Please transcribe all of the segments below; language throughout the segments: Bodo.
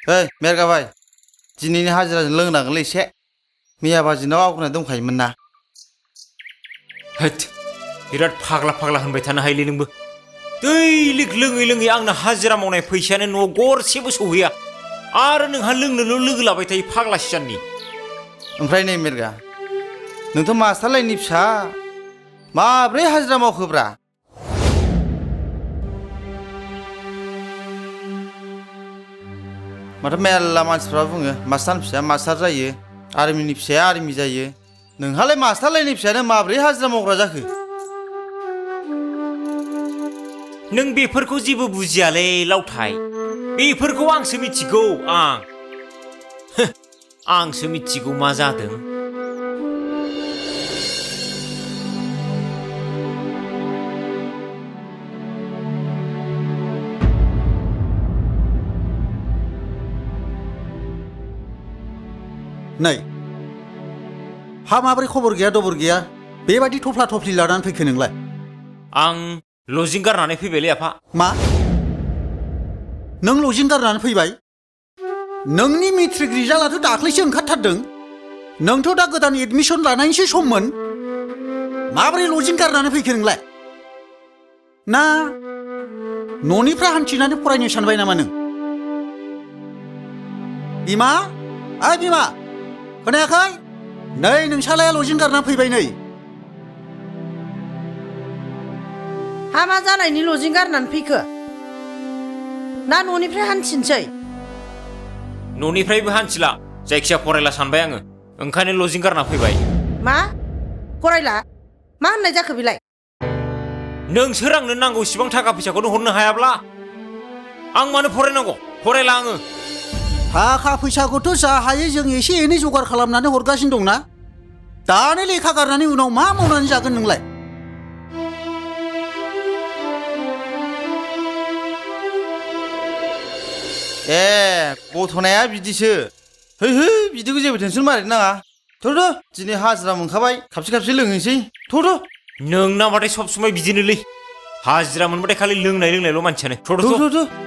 ओइ मेरगाबाय दिनैनि हाजिराजों लोंनांगोनलै एसे मैया बाजिनाव आवगायना दंखायोमोन ना होद बिराद फाग्ला फाग्ला होनबाय थानो हायोलै नोंबो दैलिक लोङै लोङै आंना हाजिरा मावनाय फैसायानो न'आव गरसेबो सौहैया आरो नोंहा लोंनोल' लोगो लाबाय थायो फाग्ला सियाननि ओमफ्राय नै मेरगा नोंथ' मास्टार लाइननि फिसा माब्रै हाजिरा मावखोब्रा माथो मेरला मानसिफ्रा बुङो मास्टारनि फिसाया मास्टार जायो आर्मिनि फिसाया आर्मि जायो नोंहालाय मास्टार लाइननि फिसायानो माब्रै हाजिरा मावग्रा जाखो नों बेफोरखौ जेबो बुजियालै लावथाय बेफोरखौ आंसो मिथिगौ आंसो मिथिगौ मा जादों नै हा माब्रै खबर गैया दबर गैया बेबायदि थफ्ला थफ्लि लानानै फैखो नोंलाय आं लजिं गारनानै फैबायलै आफा मा नों लजिं गारनानै फैबाय नोंनि मेट्रिक रिजाल्टआथ' दाख्लैसो ओंखारथारदों नोंथ' दा गोदान एडमिसन लानायनिसो सममोन माब्रै लजिं गारनानै फैखो नोंलाय ना न'निफ्राय हान्थिनानै फरायनो सानबाय नामा नों बिमा ओइ बिमा खोनायाखै नै नोंसालाया लजिं गारनानै फैबाय नै हा मा जानायनि लजिं गारनानै फैखो ना न'निफ्राय हान्थिनोसै न'निफ्रायबो हान्थिला जायखिया फरायला सानबाय आङो ओंखायनो लजिं गारना फैबाय मा फरायला मा होननाय जाखो बेलाय नोंसोर आंनो नांगौ इसिबां थाखा फैसाखौनो हरनो हायाब्ला आं मानो फरायनांगौ फरायला आङो थाखा फैसाखौथ' जा हायो जों एसे एनै जगार खालामनानै हरगासिनो दंना दानो लेखा गारनानै उनाव मा मावनानै जागोन नोंलाय गथ'नाया बिदिसो है बिदिखौ जेबो टेनसन मारिनो नाङा थ' दिनै हाजिरा मोनखाबाय खाबसे खाबसे लोंहैसै थ' नोंनाबाथाय सब समाय बिदिनोलै हाजिरा मोनबाथाय खालि लोंनायल' मानसियानो थ'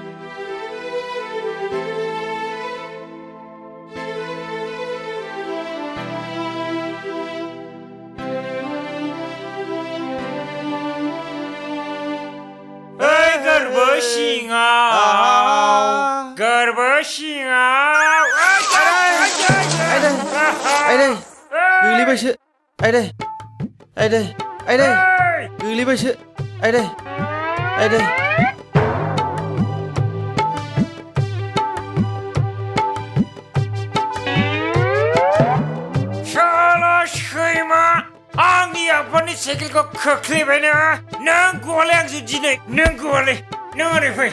गोलैबायसो गोलैबायसो शाला सैमा आंनि आफानि साइकेलखौ खोख्लैबायना नों गवालै आंजों दिनै नों गवालै नों ओरै फै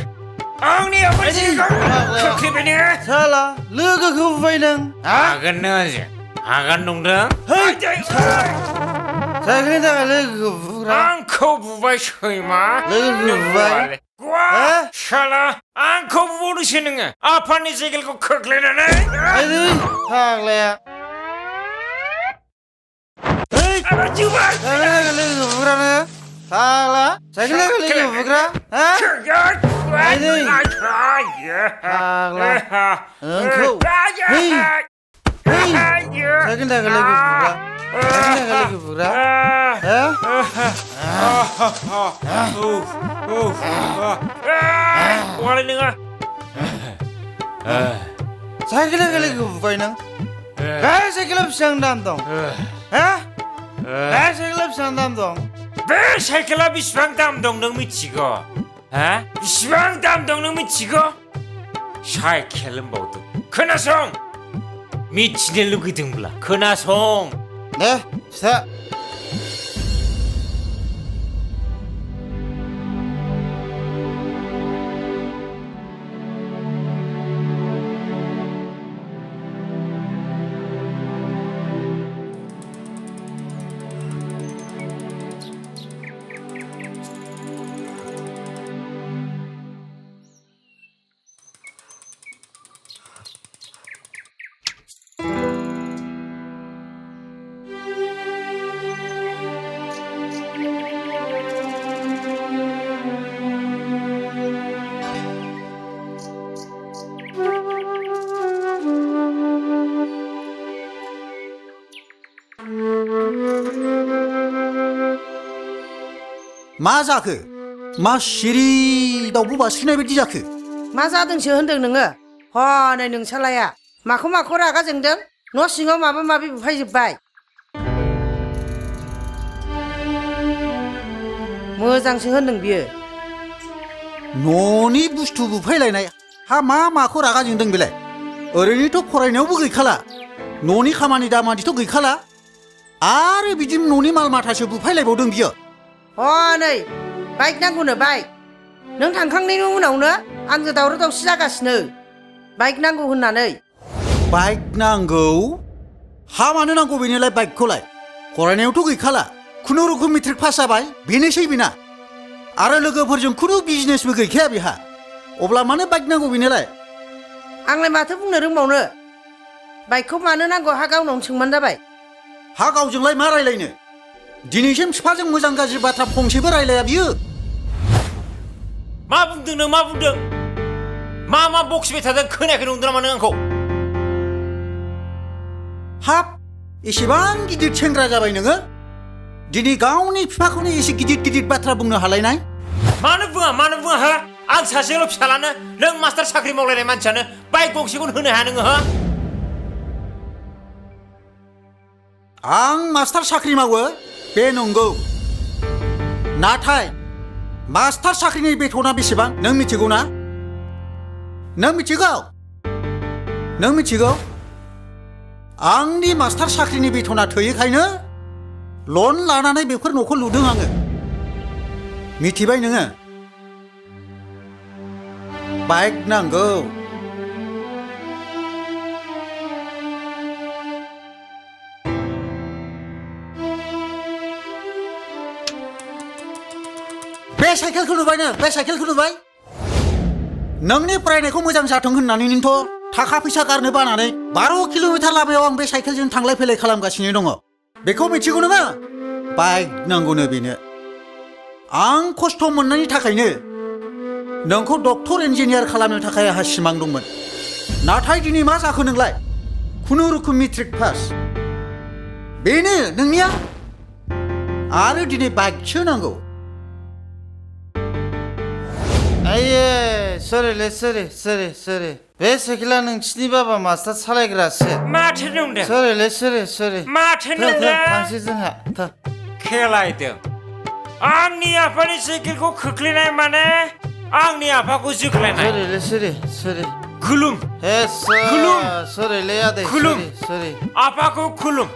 आंनि आफानि साइकेलखौ खोख्लैबायना साला लोगोखौ बुबाय नों हागोन नों आंजों हागोन नंदों साइकेलनि थाखाय लोगोखौ बुग्रा आंखौ बुबाय सैमा लोगोखौ बुबाय शाला आंखौ बुबावदोंसो नोङो आफानि साइकेलखौ खोख्लैनानै फाग्लाया लोगोखौ बुग्रा नोङो फाग्ला साइकेल लोगोखौ बुग्रा नोंखौ साइकेल थाखाय लोगो बुग्रा गवालै नोङो साइकेल थाखाय लोगो बुबाय नों साइकेला बेसेबां दाम दं साइकेला बेसेबां दाम दं बे साइकेला बेसेबां दाम दं नों मिथिगौ बेसेबां दाम दं नों मिथिगौ साइकेल होनबावदों खोनासं मिथिनो लुगैदोंब्ला खोनासं दे फिसा मा जाखो मा सिरि दाउब' बास्रिनाय बायदि जाखो मा जादोंसो होनदों नोङो हनै नोंसालाया माखौ रागा जोंदों न' सिङाव माबा माबि बुफायजोब्बाय मोजांसो होनदों बियो न'नि बुस्थु बुफायलायनाय हा माखौ रागा जोंदों बेलाय ओरैनोथ' फरायनायावबो गैखाला न'नि खामानि दामानिथ' गैखाला आरो बिदि न'नि माल माथासो बुफायलायबावदों बियो हनै बाइक नांगौनो बाइक नों थांखांनायनि उनावनो आंजों दावराव दावसि जागासिनो बाइक नांगौ होननानै बाइक नांगौ हा मानो नांगौ बेनोलाय बाइकखौलाय फरायनायावथ' गैखाला खुनुरुखुम मेट्रिक पास जाबाय बेनोसै बेना आरो लोगोफोरजों खुनु बिजनेसबो गैखाया बेहा अब्ला मानो बाइक नांगौ बेनोलाय आंलाय माथो बुंनो रोंबावनो बाइकखौ मानो नांगौ हा गावनावनो सोंबानो जाबाय हा गावजोंलाय मा रायलायनो दिनैसिम बिफाजों मोजां गाज्रि बाथ्रा फंसेबो रायलाया बियो मा बुंदों नों मा बुंदों मा बक्सबाय थादों खोनायाखै नंदों नामा नों आंखौ हाब एसेबां गिदिर सेंग्रा जाबाय नोङो दिनै गावनि बिफाखौनो एसे गिदिर बाथ्रा बुंनो हालायनाय मानो बुङा हो आं सासेल' फिसालानो नों मास्टार साख्रि मावलायनाय मानसियानो बाइक गंसेखौनो होनो हाया नोङो हो आं मास्टार साख्रि मावो बे नंगौ नाथाय मास्टार साख्रिनि बेथना बेसेबां नों मिथिगौ ना नों मिथिगौ आंनि मास्टार साख्रिनि बेथना थोयैखायनो लन लानानै बेफोर न'खौ लुदों आङो मिथिबाय नोङो बाइक नांगौ बे साइकेलखौ नुबाय नोंनि फरायनायखौ मोजां जाथों होननानैनोथ' थाखा फैसा गारनो बानानै 12 किल'मिटार लामायाव आं बे साइकेलजों थांलाय फैलाय खालामगासिनो दङ बेखौ मिथिगौ नोङो बाइक नांगौनो बेनो आं खस्थ' मोननायनि थाखायनो नोंखौ डक्टर इन्जिनियार खालामनो थाखाय आंहा सिमां दंमोन नाथाय दिनै मा जाखो नोंलाय खुनुरुखुम मेट्रिक पास बेनो नोंनिया आरो दिनै बाइकसो नांगौ आइये सोरे बे साइकेला नोंसिनि बाबा मास्टार सालायग्रासो माथो नंदों सोरे माथो नंदों थांसै जोंहा खेलायदों आंनि आफानि साइकेलखौ खोख्लैनाय माने आंनि आफाखौ जोख्लायनाय सोरे खुलुम खुलुम सोरेलै आदै खुलुम सोरे आफाखौ खुलुम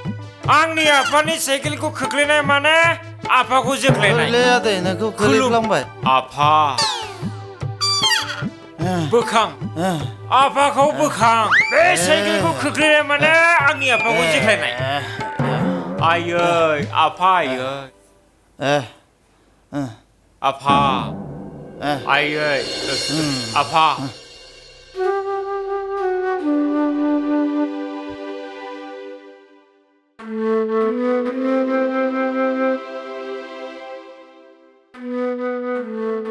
आंनि आफानि साइकेलखौ खोख्लैनाय माने आफाखौ जोख्लायनाय सोरेलै आदै नोंखौ खोख्लैफ्लांबाय आफा बोखां आफाखौ बोखां बे साइकेलखौ खोख्लैनाय माने आंनि आफाखौ जोख्लायनाय आयै आफा आयै आफा आयै आफा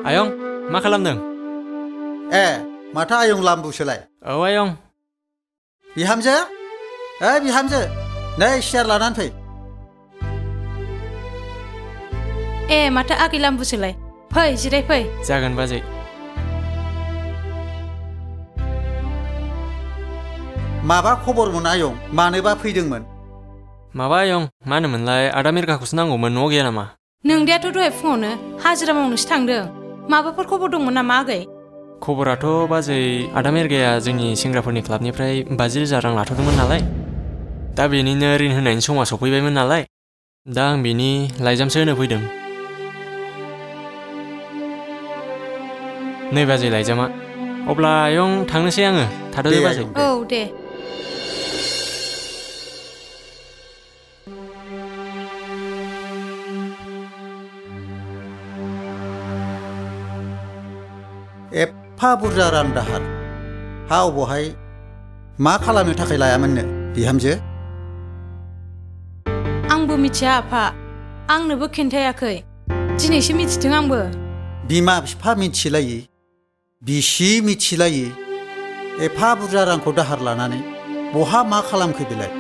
आयं मा खालामदों माथो आयं लाम्बुसोलाय औ आयं बिहामजो नै सियार लानानै फै माथो आगै लाम्बुसोलाय फै जिराय फै जागोन बाजै माबा खबरमोन आयं मानोबा फैदोंमोन माबा आयं मा होनोमोनलाय आदा मिरगाखौसो नांगौमोन न'आव गैया नामा नोंदायाथ' दहाय फुङावनो हाजिरा मावनोसो थांदों माबाफोर खबर दंमोन नामा आगै खबराथ' बाजै आदा मिरगाया जोंनि सेंग्राफोरनि क्लाबनिफ्राय 50,000 रां लाथ'दोंमोन नालाय दा बेनिनो रिन होनायनि समा सफैबायमोन नालाय दा आं बेनि लाइजामसो होनो फैदों नै बाजै लाइजामा अब्ला आयं थांनोसै आङो थाद'दो बाजै औ दे एफा बुरजा रां दाहार हा अबावहाय मा खालामनो थाखाय लायामोननो बिहामजो आंबो मिथिया आफा आंनोबो खिन्थायाखै दिनैसो मिथिदों आंबो बिमा बिफा मिथिलायि बिसि मिथिलायि एफा बुरजा रांखौ दाहार लानानै बहा मा खालामखो बेलाय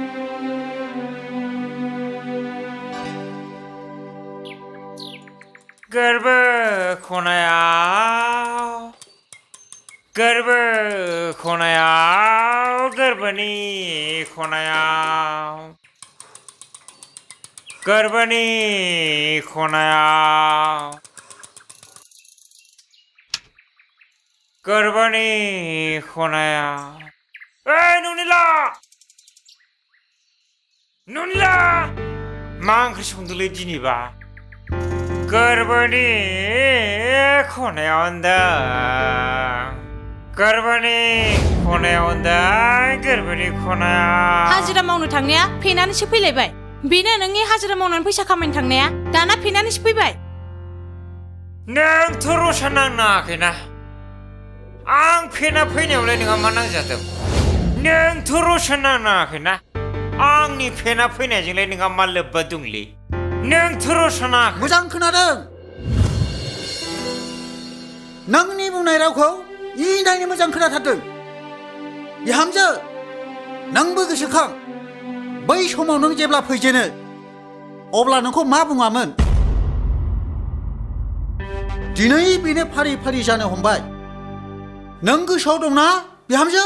गोरबो खनायाव गोरबो खनायाव गोरबोनि खनायाव गोरबोनि खनायाव गोरबोनि खनायाव ओइ नुनिला नुनिला मा ओंख्रि संदोंलै दिनैबा गोरबोनि खनायाव होनदों गोरबोनि खनायाव होनदों गोरबोनि खनायाव हाजिरा मावनो थांनाया फेनानैसो फैलायबाय बेनो नोंनि हाजिरा मावनानै फैसा खामायनो थांनाया दाना फेनानैसो फैबाय नोंथ' रसा नांनाङाखैना आं फेना फैनायावलाय नोंहा मा नांजादों नोंथ' रसा नांनाङाखैना आंनि फेना फैनायजोंलाय नोंहा मा लोब्बा दंलै नोंथ' रसा नाङाखै मोजां खोनादों नोंनि बुंनाय रावखौ इनायनो मोजां खोनाथारदों बिहामजो नोंबो गोसोखां बै समाव नों जेब्ला फैजेनो अब्ला नोंखौ मा बुङामोन दिनै बेनो फारि फारि जानो हमबाय नों गोसोआव दंना बिहामजो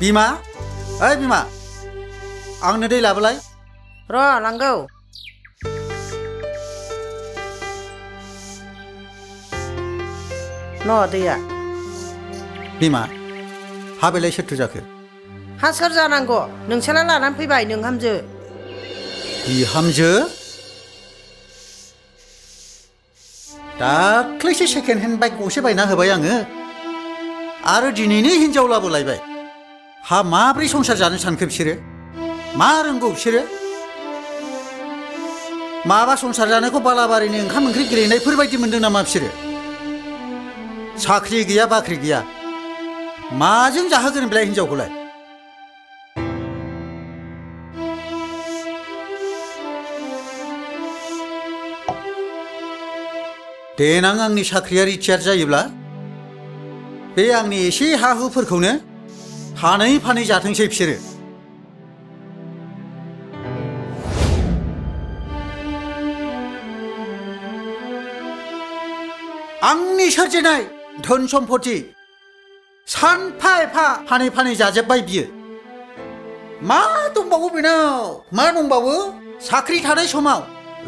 बिमा ओइ बिमा आंनो दै लाबोलाय र' लांगौ न' दैया बिमा हा बेलाय सोरथो जाखो हा सोर जानांगौ नोंसोरना लानानै फैबाय नोंहामजो बिहामजो दाख्लैसो सेकेन्ड हेन्ड बाइक गंसे बायना होबाय आङो आरो दिनैनो हिनजाव लाबोलायबाय हा माब्रै संसार जानो सानखो बिसोरो मा रोंगौ बिसोरो माबा संसार जानायखौ बालाबारिनि ओंखाम ओंख्रि गेलेनायफोरबायदि मोनदों नामा बिसोरो साख्रि गैया बाख्रि गैया माजों जाहोगोन बेलाय हिनजावखौलाय देनां आंनि साख्रिया रिटायार जायोब्ला बे आंनि एसे हा हुफोरखौनो फानै फानै जाथोंसै बिसोरो आंनि सोरजिनाय धोन सम्पति सानफा एफा फानै फानै जाजोब्बाय बियो मा दंबावो बेनाव मा दंबावो साख्रि थानाय समाव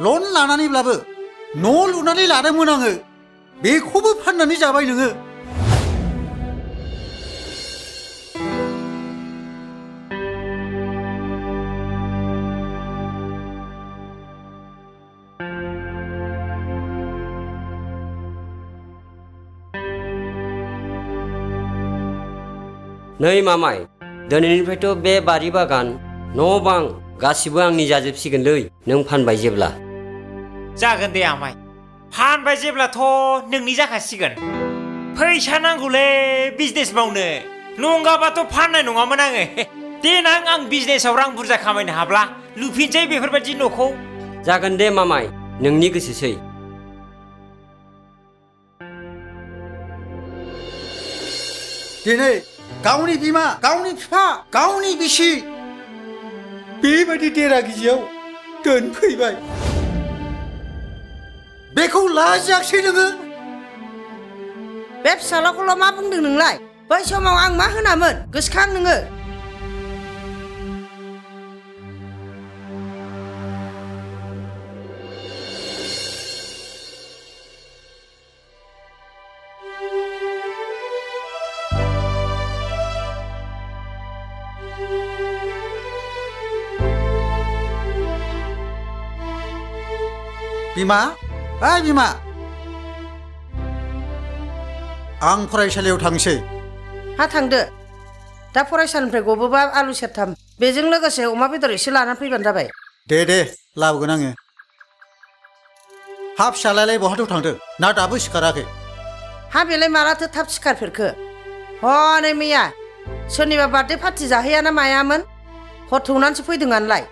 लन लानानैब्लाबो न' लुनानै लादोंमोन आङो बेखौबो फाननानै जाबाय नोङो नै मामाय दिनैनिफ्रायथ' बे बारि बागान न' बां गासिबो आंनि जाजोबसिगोनलै नों फानबाय जेब्ला जागोन दे आमाय फानबाय जेब्लाथ' नोंनि जाखासिगोन फैसा नांगौलै बिजनेस मावनो नङाबाथ' फाननाय नङामोन आङो देनां आं बिजनेसाव रां बुरजा खामायनो हाब्ला लुफिनसै बेफोरबायदि न'खौ जागोन दे मामाय नोंनि गोसोसै दिनै गावनि बिमा गावनि बिफा गावनि बिसि बेबायदि देरा गिजियाव दोनफैबाय बेखौ लाजियाखसै नोङो बे फिसालाखौल' मा बुंदों नोंलाय बै समाव आं मा होनामोन गोसोखां नोङो बिमा ओइ बिमा आं फरायसालियाव थांसै हा थांदो दा फरायसालिनिफ्राय गबोबा आलु सेरथाम बेजों लोगोसे अमा बेदर एसे लानानै फैबानो जाबाय दे लाबोगोन आङो हा फिसालायालाय बहाथो थांदों ना दाबो सिखाराखै हा बेलाय मालाथो थाब सिखारफेरखो हनै मैया सोरनिबा बार्थडे पार्टि जाहैया ना मायामोन हर थौनानैसो फैदोंआनोलाय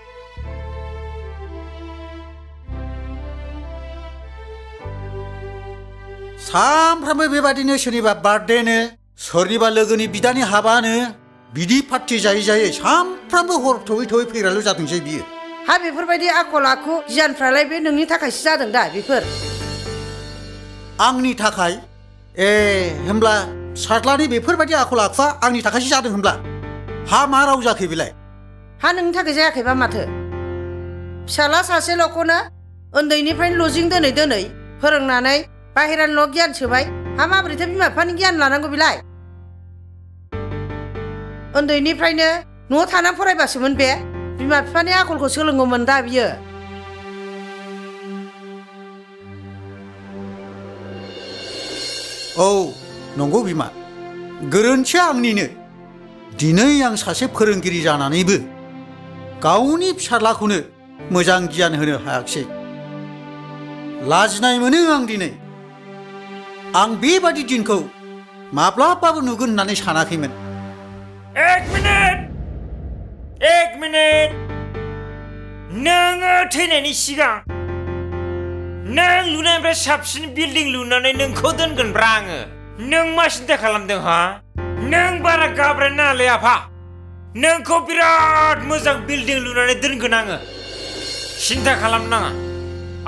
सामफ्रामबो बेबादिनो सोरनिबा बार्थडेनो सोरनिबा लोगोनि बिदानि हाबानो बिदि पार्टि जायै जायै सामफ्रामबो हर थौयै थौयै फैग्राल' जादोंसै बियो हा बेफोरबायदि आखल आखु गियानफ्रालाय बे नोंनि थाखायसो जादों दा बेफोर आंनि थाखाय होमब्ला फिसाज्लानि बेफोरबायदि आखल आखुआ आंनि थाखायसो जादों होमब्ला हा मा राव जाखो बेलाय हा नोंनि थाखाय जायाखैबा माथो फिसाला सासेल'खौनो उन्दैनिफ्रायनो लजिं दोनै दोनै फोरोंनानै बाहेरानिल' गियान सोबाय हा माबोरैथो बिमा बिफानि गियान लानांगौ बेलाय उन्दैनिफ्रायनो न'आव थानानै फरायबासोमोन बे बिमा बिफानि आखलखौ सोलोङोमोन दा बियो औ नंगौ बिमा गोरोन्थिया आंनिनो दिनै आं सासे फोरोंगिरि जानानैबो गावनि फिसाज्लाखौनो मोजां गियान होनो हायाखिसै लाजिनाय मोनो आं दिनै आं बेबादि दिनखौ माब्लाबाबो नुगोन होननानै सानाखैमोन एक मिनिट नोङो थैनायनि सिगां नों लुनायनिफ्राय साबसिन बिल्डिं लुनानै नोंखौ दोनगोनब्रा आङो नों मा सिन्था खालामदों हा नों बारा गाब्रायनो नाङालै आफा नोंखौ बिराद मोजां बिल्डिं लुनानै दोनगोन आङो सिन्था खालामनाङा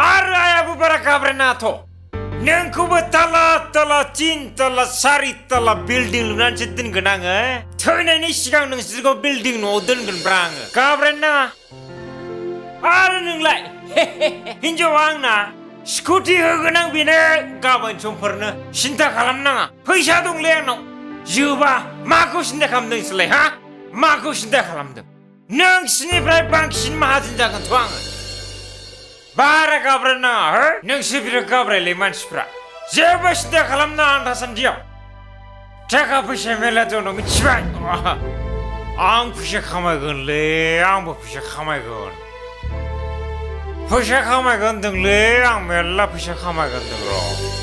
आरो आयाबो बारा गाब्रायनाङाथ' नोंखौबो ताला ताला तिन ताला सारि ताला बिल्डिं लुनानैसो दोनगोन आङो थैनायनि सिगां नोंसोरखौ बिल्डिं न'आव दोनगोनब्रा आङो गाब्रायनो नाङा आरो नोंलाय हिनजावा आंना स्कुटि होगोन आं बेनो गाबोन समफोरनो सिन्था खालामनाङा फैसा दंलै आंनाव जोबा माखौ सिन्था खालामदों नोंसोरलाय हा माखौ सिन्था खालामदों नोंसिनिफ्राय बांसिन माहाजोन जागोनथ' आङो बारा गाब्रायनाङा हो नोंसोर बिराद गाब्रायलै मानसिफ्रा जेबो सिन्था खालामनाङा आं दासान्दियाव थाखा फैसा मेला दङ मिथिबाय आं फैसा खामायगोनलै आंबो फैसा खामायगोन फैसा खामायगोन होनदोंलै आं मेरला फैसा खामायगोन होनदों र'